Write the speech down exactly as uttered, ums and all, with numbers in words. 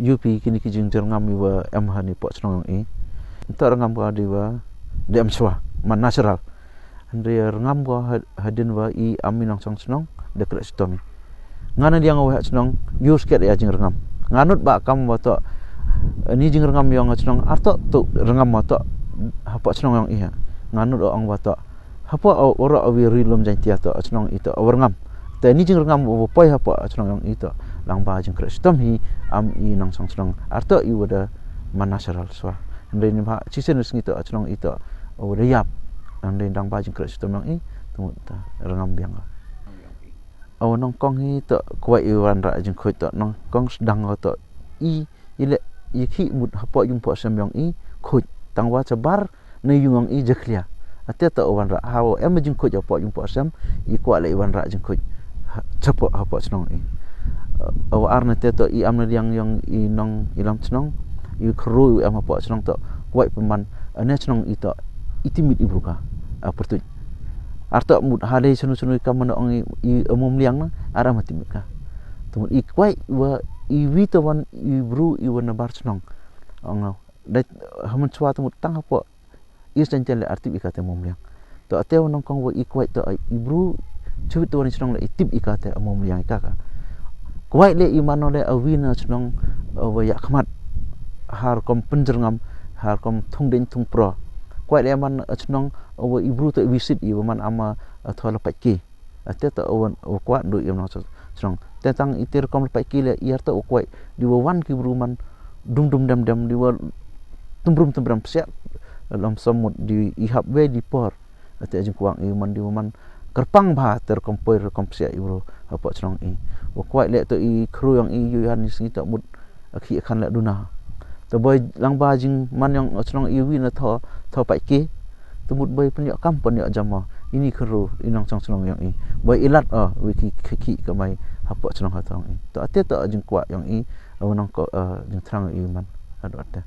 U P kini ki jingjyrngam iwa em hani poh chnong yong i. Nta rngam ko di wa, di em chwa, man natural. Hynre rngam ko ha-, hadien wa i am i nongchong chnong, da kreh chitom i. Nga na liang wa ha chnong, yu sket ya jingrngam. Nga nud ba kam wa toh, ni jingrngam yong ha chnong, ar toh tu rngam wa toh, hapoh chnong yong i ha. Nga nud ong wa toh, hapoh o-, oro awi ri lum Jaintia toh, ha chnong i toh, awa rngam. Te ni jingrngam wa poi hapoh chnong yong i toh, lang ba jingkreh chitom hi, am i nongchong chnong. Ar toh i wa da man natural swa. Hynre ni ba, chisen sngi toh, ha chnong i toh, wa da yap. Hynre dang ba jingkreh chitom yong i, tu mut ta, rngam biang. Awa nongkong hi toh, kwai i wanrah jingkhuid toh, nongkong sdang toh, i, i le, i ki mut hapoh yung poh sem yong i, khuid. Tang wa chabar, na yung yong i jakhlia. Ate toh wanrah, hawa em jingkhuid hapoh yung poh sem, i kwah le i wanrah jingkhuid. Ha, chapoh hapoh chnong i. Awa ar na te toh i am na liang yong i nong i lam chnong, i khru i em hapoh chnong toh, kwai pynman, ane chnong i toh, i timit i bru ka, a pyrtuit. Ar toh mut hale chanu chanu i kam mana ong i, i amum liang na, ar am timit ka. Tu mut i kwai wa, i wi toh wan, i bru i wa na bar chnong. Ong, dai, haman chwa tu mut tang hapoh, i Jaintia le ar tip i kate mum liang. Toh ate wa nongkong wa i kwai toh i bru, chwit toh wa ni chnong le i tip i kate mum liang i ka ka. Kwai le i mano le awi na chnong, wa ya khmat. Har kom pynjyrngam, har kom thung deng thung pro. Kwai le man chnong, wa i bru toh i wisit i wa man ama, thoh la pait ki. Ate toh wa, wa kwah ndu i nongchong chnong. Te tang i te rukom la pait ki le, i ar toh wa kwai, di wa wan ki bru man, dum dum dem dem, di wa tumbrum tumbrum psiah, lam samut di i hap we di por. Ate jingkwah i man di wa man, kyrpang bha te rukom poi rukom psiah i bru, hapoh chnong i. Wa kwai le toh i khru yong i yu han i sngi toh mut, a khih khan le duna. Te boi lang ba jingman yong chnong i wi na thoh, thoh pait ki. Te mut boi pynyoh kam pynyoh jam o. Ini khru, i nongchong chnong yong i. Boi i lat o, wi ki, ki, ki kamai hapoh chnong ha thong i. Toh ate toh jingkwah yong i, awa nongkong, eh, jingthrang i man. Ado ate.